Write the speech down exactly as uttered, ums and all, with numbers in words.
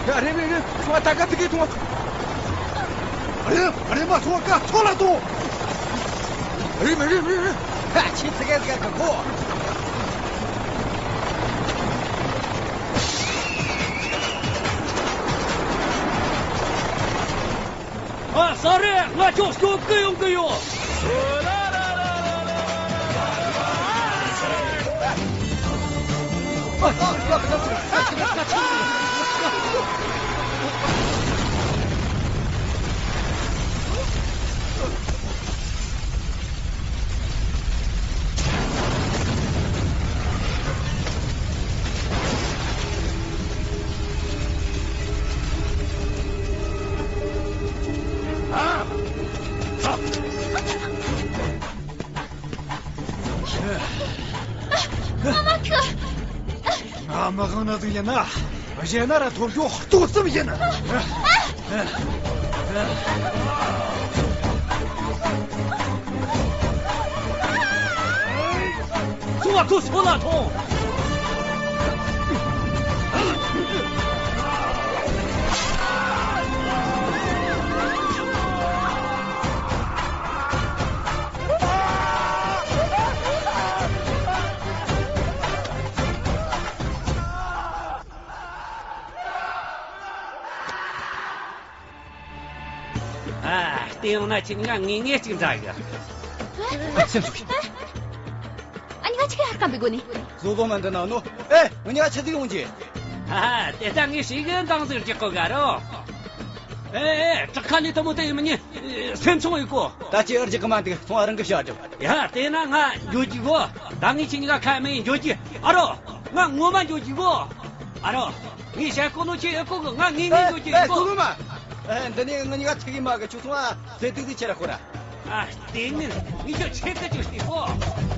རེམ་རེམ་རེམ། སོང་ང་ད་ག་ཐུག་གི་ཐོངས། རེམ་རེམ་མ། སོང་ང་ཚོ་ལ་ཐོངས། རེམ་རེམ་རེམ་རེམ། ཧ། ཁྱི་ཙི་གེ་ཙི་གེ་གི་གོ། ཨ། ས་རེ། ང་ཁྱོད་སྐྱོབ་གི་ཡོང་གི་ཡོད། ང་མ་ཁུ། ང་མི་དབང་ན་ཟིག་ཡིན་ན། གཞན་ན་ར་ཐོབ་རྒྱུ་ལྟོགས་ཙམ་ཡིན། ཚོ་བ་ཁོ་སོ་ལ་ཐོངས། ཨ། བལྟས་ཡོང་ན་ཁྱེད་གཉིས་ཀ་ངེས་ངེས་གཅིག་འདྲ་གི། ཨ། སེམས་ཚུགས། ཨ། ཉི་ག་ཆི་གི་ཧ་སྐམ་པའི་སྒོ་ནས། བཟོ་བཟོ་མ་འདྲི་ན་ནོ། ཨེ། ང་གཉིས་ཀ་ཆི་ཟིག་ཡོང་རྒྱུ། ཨ། དེ་ལྟ་ངས་ཞིག་གི་འདང་ཟིག་རྒྱག་གོ་ག་རོ། ཨེ། ཨེ། བྲག་ཁ་ལས་ཐུ་མོ་དེ་ཡིན་མི་ཉན། སེམས་ཆུང་ཡི་གོ། ད་ཅི་ཨེ་རྒྱག་གི་མ་འདུག་སོང་ང་རང་གི་བྱ་སྒྲུབ། ཡ། དེ་ན་ང་འགྱོ་རྒྱུ་གོ། ད་ངས་ཁྱེད་གཉིས་ཀ་ཁ་མེད་འགྱོ་རྒྱུ། ཨ་རོ། ང་ངོ་མ་འགྱོ་རྒྱུ་གོ། ཨ་རོ། ངས་བཤད་གོ་ནོ་ཁྱེད་ཨེ་གོ་གི། ང་ངེས་ངེས་འགྱོ་རྒྱུ་ཡིན་གོ། ཨེ། ཨེ། དེ་ནས་ང་གཉིས་ཀ་ཐུག་གི་མ་གི། ཁྱོད་སོང་ང་ཟས་དུག་དེ་ཁྱེར་ར་ཤོག་ར། ཨ། དེ་ནས་ངས་ཁྱོད་ཆེད་དུ་བཅུག་སྟེ་གོ།